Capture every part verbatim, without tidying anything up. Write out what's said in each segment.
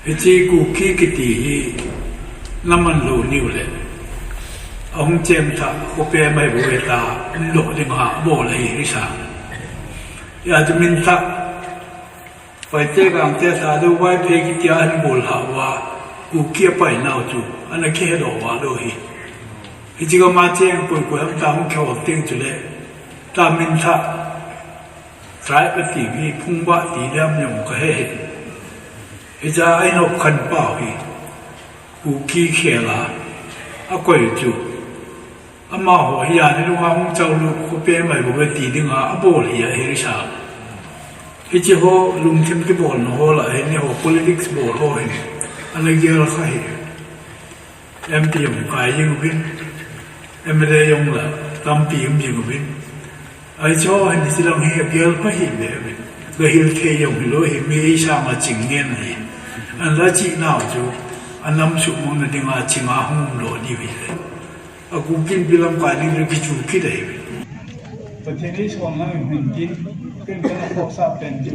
Hiche Kuki kiti hi naman lou niu le, ahung cheng tha, khopi mai bu ta, umlou dinga abol ahi, hisa. Hijeh a chu min tha, Paite Gangte tha dou Vaiphei kitia ahin bol hah uva, Kuki apai nau chu, ana kihe doh uva lou hi. Hiche gam a cheng koi koi ham ta hung kihol teng chule, ta min tha, tribe ati hi phungbah ti diam jong kahe hih. Hijeh a ahin hop khen pau hi, Kuki khel a akoi chu, amaho hi a ni lunga hung chau lu khopi mai bu ti dinga abol hi ahi, hisa. Hiche ho lungthim kibolna ho lah hi, ni ho politics bol ho hi, ana gel kha hi. M P jong kai jing uvin, M L A jong la tampi um jing uvin. Ahi chu hin hiche lang hi agel pa hi le uvin. Gahil thei jong hilou hi, mi ei sanga ching ngen hi. Ana chi nau chu, anam sumang na dinga chinga hung umlou diu hi le. A Kuki Inpi lamkai ding le kichu kit ahi uvin. Pathen in eisol nau hin tin, ken kana khosah pen chu,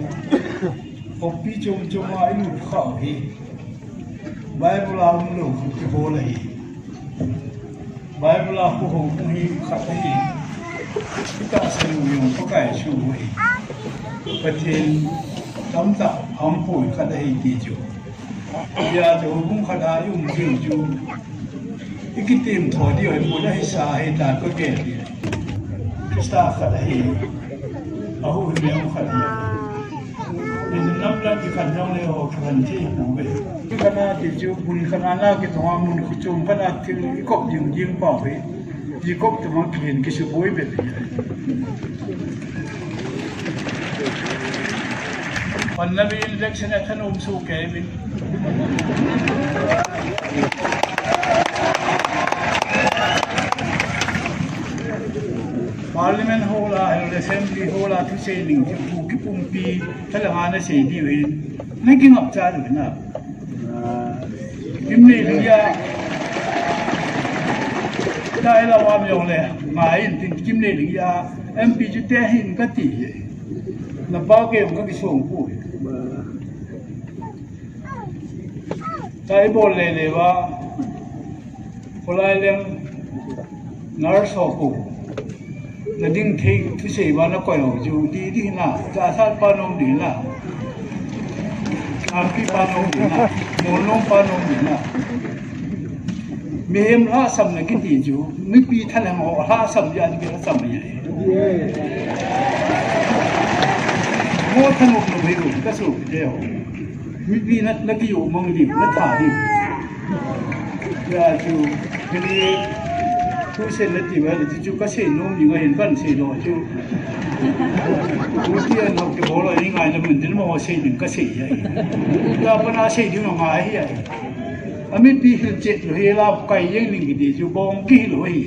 khopi chom chom a ilut khah u hi, Bible a umlou khu kibol ahi. Bible a khu hou khu hi khat ahi. Hitahsan u jong Pakai thu ahi. Pathen tamtah ahung pui khat ahi ti chu. Hijeh a chu houbung khat a i um diu chu, i kitim tho diu ahi, mun a hisa ahi ta ka gel diu. Christa khat ahi, a huhhingna khat ahi. Nin nam lam kikhen jong le ho kikhen thei pouve. Kikhen a ti chu, mun khat a na kitong a, mun khat chom khat a thil i kop jing jing pau hi. Jacob tuma kihin kisuboi bep hi. Panna bi election a thanom soh kei uvin. Parliament hall a, Assembly hall a thusei ning chu Kuki pumpi thalheng a nasei diu hin. Na kingap cha diu na. Kimnei lungya. Tailou am jong le, ngai in tin Kimnei lungya. M P chu te hin kati. Na pa kei jong kakisong pu. Taibol le le va. Kholai leng. Nurse ho pu. Na ding thei thusei uva na koi ho chu ti ding na, chasat pa nom ding na. Lampi pa nom ding na, molnom pa nom ding na. Mihem lhahsamna kiti chu, mipi thalheng ho lhahsam dia ding lhahsam dia. Mo thanom nom hi lo, ka su te ho. Mipi na, na kiu mang ding, na tha ding. Hijeh a chu, kei ni, thusen nati uva, chu chu kasei nom ding ahin kahin sei lou chu. Tuti a nau kibol a, i ngaina mun tin mo sei ding kasei ahi. Hijeh a pana sei ding angai ahi. Amipi hilchet lou hi la kai jeng ding kiti chu bong kihil lou ahi.